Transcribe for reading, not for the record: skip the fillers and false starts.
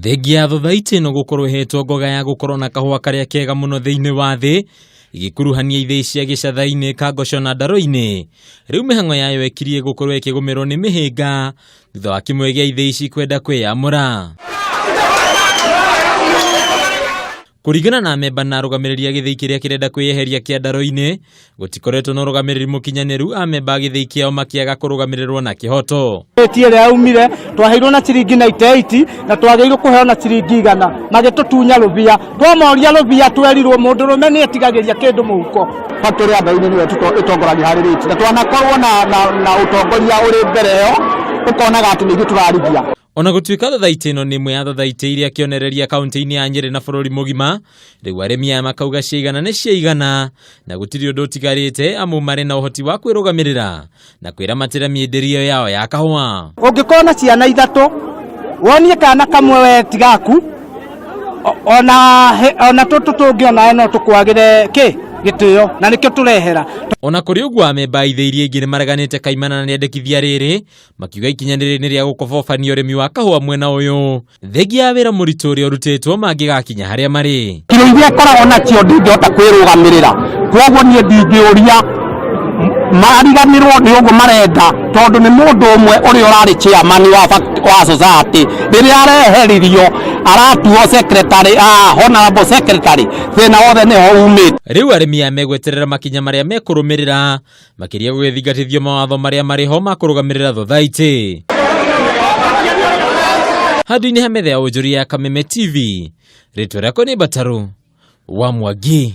Thengia ya thothaitĩ ĩno gũkorwo ĩhetwo ngoga ya gũkorwo na kahũa karĩa kega mũno thĩinĩ wa thĩ, ĩgĩkuruhania ithĩi cia gĩcatha-inĩ, Kangocoo na Ndarũ-inĩ, rĩu mĩhang'o yayo ĩkirie gũkorwo ĩkĩgũmĩrwo nĩ mĩhĩnga thutha wa kĩmwe gĩa ithĩi ici kwenda kwĩyamũra. Kũringana na amemba na arũgamĩrĩri a gĩthĩi kĩrĩa kĩrenda kwĩyeheria kĩa Ndarũ-inĩ, gũtikoretwo na ũrũgamĩrĩri mũkinyanĩru amemba a gĩthĩi kĩao makĩaga kũrũgamĩrĩrwo na kĩhoto. Rĩti ĩrĩa yaumire twaheirwo na ciringi 98 na twagĩrĩirwo kũheo na ciringi 100, magĩtũtunya rũbia. Twamoria rũbia twerirwo mũndũrũme nĩ etigagĩria kĩndũ mũhuko. Factory ya Ndarũ-inĩ nĩyo ĩtongoragia harĩ rĩti na twanakorwo na ũtongoria ũrĩ mbere ĩyo ũkonaga atĩ nĩ ithuĩ tũrarithia. Ona gũtuĩka thothaitĩ ĩno nĩ ĩmwe ya thothaitĩ iria kĩonereria kaunti-inĩ ya Nyĩrĩ na bũrũri mũgima, rĩu arĩmi aya makauga ciaigana nĩ ciaigana na gũtirĩ ũndũ ũtigarĩte amu marĩ na ũhoti wa kwĩrũgamĩrĩra na kwĩramatĩra mĩenderio yao ya kahũa. Ũngĩkorwo na ciana ithatũ wonie kana kamwe we ti gaku, ona tũtũ tũngĩ onawe no tũkwagĩre kĩ gĩtĩo, na nĩkĩo tũrehera. Ona kũrĩ ũguo amemba a ithĩi iria ingĩ nĩ mareganĩte kaimana na rĩandĩkithia rĩrĩ makiuga ikinya rĩrĩ nĩ rĩa gũkobobania ũrĩmi wa kahũa mwena ũyũ thengia ya wĩra mũritũ ũrĩa ũrutĩtwo mangĩgakinya harĩa marĩ. Kiro iria ngoragwo nacio ndingĩhota kwĩrũgamĩrĩra, koguo niĩ ndingĩũria mariganĩrwo nĩ ũguo marenda, tondũ nĩ mũndũ ũmwe ũrĩa ũrarĩ chairman wa society rĩrĩa areheririo aratuo secretary, honorable secretary, thĩna wothe nĩho umĩte. Rĩu arĩmi aya megweterera makinya marĩa mekũrũmĩrĩra makĩria gũgĩthingatithio mawatho marĩa marĩ ho ma kũrũgamĩrĩra thothaitĩ. Handũ-inĩ ha metha ya ũnjũria ya Kameme TV, rĩtwa rĩakwa nĩ Mbatarũ wa Mwangi.